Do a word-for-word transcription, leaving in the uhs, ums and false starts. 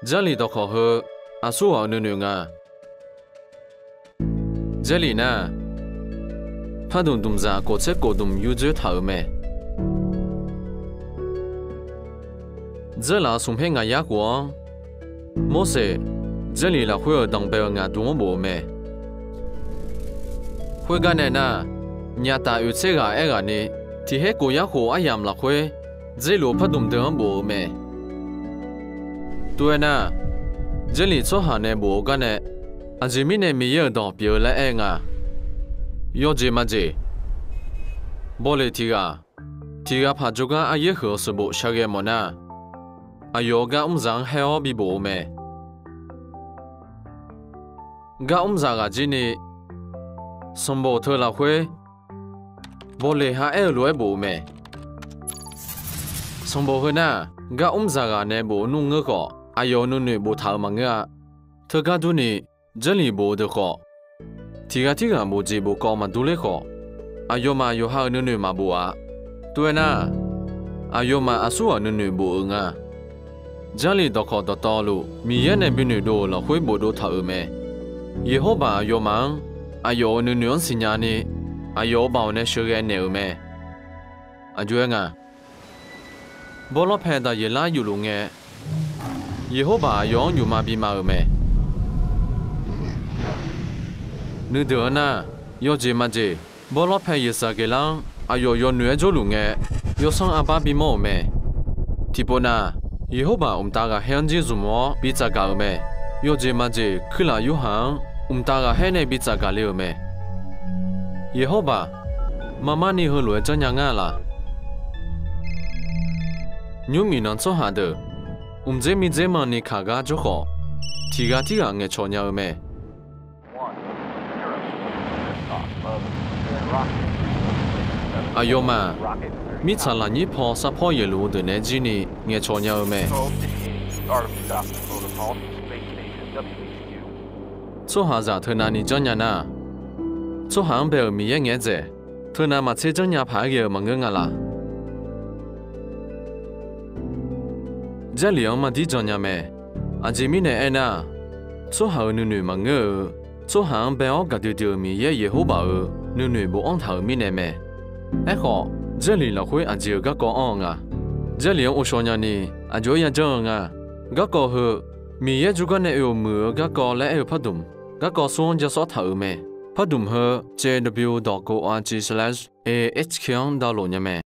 Jarlif dawqkawq heu aqsurghaq-euq nuinoeq nga. Jarlif nar, pardmq dmqzaq kof tser kof dmq yurdzoer taq-euq mae. Dzeurlaf-euq smq her ngaq yar khof-anr, Morseq, Jarlif lafkhoer-euq danqbae-eu ngaq dmq-anr bof-eu mae. Khoergar nae nar, nyaf taf oeq tser ghaq aerghaqni, tiq her kof yar khof aryamq lafkhoer, dzer luf pardmq deuq-anr bof-eu mae. Tov-aer nar, Jarlif tsawrhaq nae bof-eu gar nae, aqjeq mirnae Miqyaer-euq dawq pyeuf-eu laer aer-eu nga. Yawjeq majeq, bawleq tiq ghaq, tiq ghaq paq jawrgar aryaer huiq-eu sanqbof shaqghae mawf nar, aqyawf-euq gar mrzaq-anr haer-awr bibof-eu mae. Gar mrzaq ghaq jir ni, sanqbof teu lafkhoer, bawleq ha aer-eu lof-aer bof-eu mae. Sanqbof heu nar, gar mrzaq ghaq nae bof-eu nmr ngeur khawf, aqyawf-euq nuinoeq boftaq-euq maqngeur-a. Teugar durni, Jarlif bof-eu deuq khawf, tiq ghaq tirghaq bof jeq bof kawv maqdur ler khawf, aqyawfmaf yawqha-euq nuinoeq maqbof-a. Tov-aer nar, aqyawfmaf aqsurghaq nuinoeq bof-euq nga. Jarlif dawqkawq dawqtawvluf Miqyaer nae bi noeqdov-euq lafkhoer bofdov taq-euq mae. Yeqhorbaq aqyawfmaf-anr, aqyawf-euq nuinoeq-anr siqnya ni, aqyawf-euq baoq nae sheuqghae naeq-euq mae. Aqjox-aer nga, bawrlawrpae daqyeqlar yufluf ngae, Yeqhorbaq aqyawf-anr yufma bima-euq mae. Nuideuq-anr nar, yawjeq majeq, bawrlawrpae yeqsaq geqlar-anr aqyawf yawnoeq-aer jawrluf ngae, yawsanr arbar bimawr-euq mae. Tiqpov nav, Yeqhorbaq mqtav ghaqkhaer-anr jir zmq-awr bi tsafgaq-euq mae. Yawjeq majeq kuirlaf Yorhaq-anr mqtav ghaqkhaer nae bi tsafgaq le-euq mae. Yeqhorbaq, marmarni heulof-aer janrnya ngar laq. Nymrmiq nan tsawrhaq deuq, mqdzer mirdzer maqni kaq gar jawr khawf, tiq ghaq tirghaq ngaeqcawq nya-eu mae. Aqyawfmaf, mirtsaq lafnyir paw sarpawr yaeqluf-eu deuq naeq-aer jir ni ngaeqcawq nya-eu mae. Tsawrhaqzaq teunav ni janrnya nar, tsawrhaq-anr bae-euq Miqyaer ngaeq-aer dzaeq, teunav maqtser janrnya paq-aer ghae-eu maqngeur nga laq. Jarlif-anr mardir janrnya mae. Aqjeq mirnae aernar, tsawrhaq-euq nuinoeq maqngeur-eu, tsawrhaq-anr bae-awr gaqdui dui-eu Miqyaer Yeqhorbaq-euq nuinoeq bofanr taq-euq mirnae mae. Aerkhawf, Jarlif lafkhoer aqjeq-euq garkawv anr-eu nga. Jarlif-anr ghovshaw nyani, aqjox-aer yajanr-eu nga. Garkawv heu, Miqyaer jawrgar nae oe-euq muiq-eu garkawv laer aer-eu pardmq, garkawv smr-anr ja sawr taq-euq mae. Pardmq heu, J W dot org slash A H K-anr download nya mae.